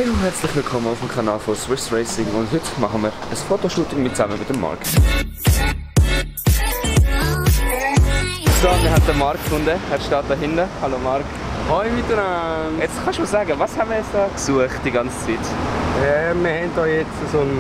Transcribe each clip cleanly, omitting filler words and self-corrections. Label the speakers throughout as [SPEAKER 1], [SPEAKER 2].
[SPEAKER 1] Hallo und herzlich willkommen auf dem Kanal von Swiss Racing und heute machen wir ein Fotoshooting zusammen mit dem Marc. So, wir haben den Marc gefunden, er steht da hinten. Hallo Marc.
[SPEAKER 2] Hoi miteinander.
[SPEAKER 1] Jetzt kannst du mir sagen, was haben wir jetzt da gesucht die ganze Zeit?
[SPEAKER 2] Wir haben hier jetzt so ein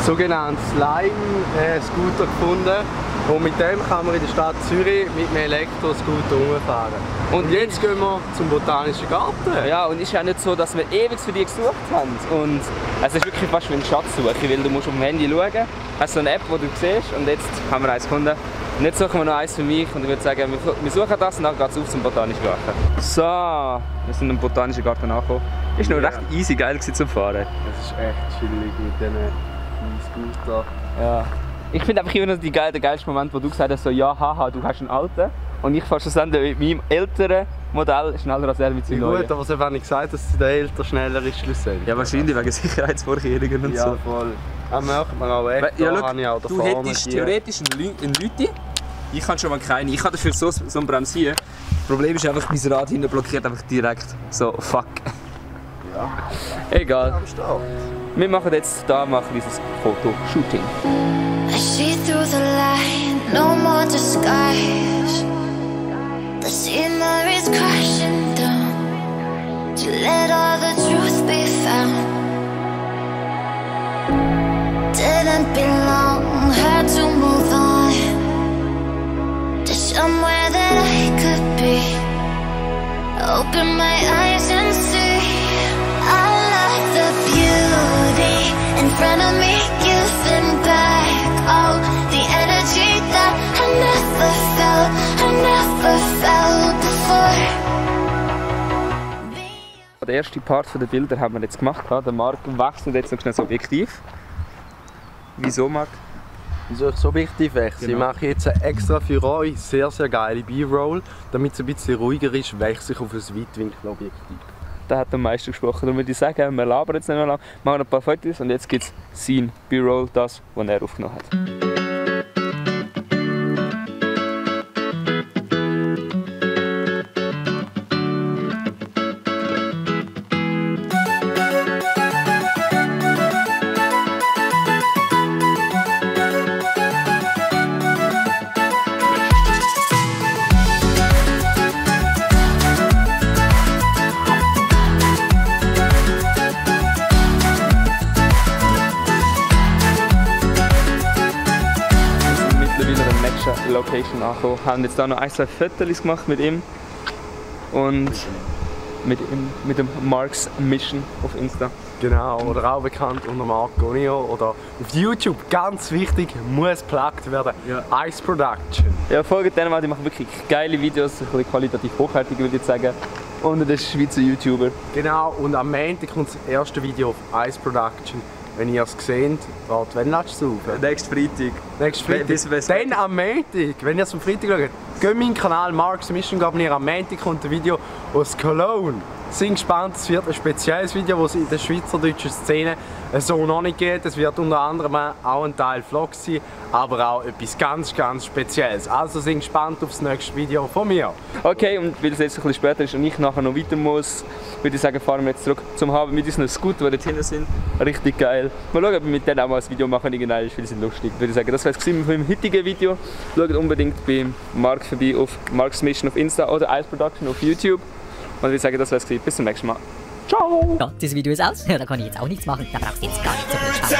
[SPEAKER 2] sogenanntes Lime-Scooter gefunden. Und mit dem kann man in der Stadt Zürich mit einem Elektroscooter rumfahren. Und jetzt gehen wir zum Botanischen Garten.
[SPEAKER 1] Ja, und es ist ja nicht so, dass wir ewig für dich gesucht haben. Und es ist wirklich fast wie ein Schatzsuche, weil du musst auf dem Handy schauen. Hast so eine App, die du siehst und jetzt haben wir eins gefunden. Und jetzt suchen wir noch eins für mich und ich würde sagen, wir suchen das und dann geht es auf zum Botanischen Garten. So, wir sind im Botanischen Garten angekommen. Ist noch recht easy geil zum Fahren.
[SPEAKER 2] Es ist echt chillig mit diesen Scooter.
[SPEAKER 1] Ja. Ich finde einfach immer noch der geilste Moment, wo du gesagt hast, so, ja, haha, du hast einen alten. Und ich fahre schlussendlich mit meinem älteren Modell schneller als er mit seinem neuen.
[SPEAKER 2] Gut, aber sie haben nicht gesagt, dass der älter schneller ist schlussendlich.
[SPEAKER 1] Ja, wahrscheinlich wegen Sicherheitsvorkehrungen und so.
[SPEAKER 2] Ja, voll. Das merkt man auch echt.
[SPEAKER 1] Ja, look, du hättest theoretisch einen Lüti. Ich habe schon mal keine. Ich habe dafür so ein Bremsier. Das Problem ist einfach, mein Rad hinten blockiert einfach direkt. So, fuck.
[SPEAKER 2] Ja.
[SPEAKER 1] Egal.
[SPEAKER 2] Am Start.
[SPEAKER 1] Wir machen jetzt da mal dieses Fotoshooting.
[SPEAKER 3] I see through the light, no more disguise. The scenery's crashing down to let all the truth be found. Didn't belong, had to move on to somewhere that I could be. Open my eyes and see all of the beauty in front of me, giving back. Oh, the energy that I never felt before.
[SPEAKER 1] Der erste Part der Bilder haben wir jetzt gemacht. Der Marc wechselt jetzt noch schnell das Objektiv. Wieso, Marc?
[SPEAKER 2] Wieso ich so Objektiv wechsle?
[SPEAKER 1] Genau.
[SPEAKER 2] Ich mache jetzt extra für euch sehr geile B-Roll. Damit es ein bisschen ruhiger ist, wechsle ich auf ein Weitwinkelobjektiv.
[SPEAKER 1] Der hat am meisten gesprochen. Darum würde ich sagen, wir labern jetzt nicht mehr lang, machen ein paar Fotos und jetzt gibt es sein B-Roll, das, was er aufgenommen hat. Location angekommen. Haben jetzt da noch ein, zwei Fotos gemacht mit ihm und mit dem Marc's Mission auf Insta.
[SPEAKER 2] Genau, oder auch bekannt unter Marconio oder auf YouTube, ganz wichtig, muss geplagt werden, ja. Ice Production.
[SPEAKER 1] Ja, folgt denen mal, die machen wirklich geile Videos, ein bisschen qualitativ hochwertig würde ich sagen, unter den Schweizer YouTuber.
[SPEAKER 2] Genau, und am Montag kommt das erste Video auf Ice Production. Wenn ihr es seht, warte, wann lädst du auf?
[SPEAKER 1] Nächsten Freitag.
[SPEAKER 2] Nächsten Freitag. Dann am Montag, wenn ihr es am Freitag schaut, geht in meinen Kanal Marc's Mission abonnieren. Am Montag kommt ein Video aus Cologne. Sind gespannt, es wird ein spezielles Video, das es in der schweizerdeutschen Szene so noch nicht gibt. Es wird unter anderem auch ein Teil Vlog sein, aber auch etwas ganz Spezielles. Also sind gespannt auf das nächste Video von mir.
[SPEAKER 1] Okay, und weil es jetzt ein bisschen später ist und ich nachher noch weiter muss, würde ich sagen, fahren wir jetzt zurück zum Haben mit unseren Scooter, die dort hinten sind. Richtig geil. Mal schauen, ob wir mit denen auch mal ein Video machen, weil sie sind lustig. Würde ich sagen, das war es mit dem heutigen Video. Schaut unbedingt bei Marc vorbei auf Marc's Mission auf Insta oder Ice Production auf YouTube. Und ich sage, das war's. Bis zum nächsten Mal. Ciao!
[SPEAKER 4] Ja, das Video ist aus. Ja, da kann ich jetzt auch nichts machen. Da brauchst du jetzt gar nicht so viel Spaß.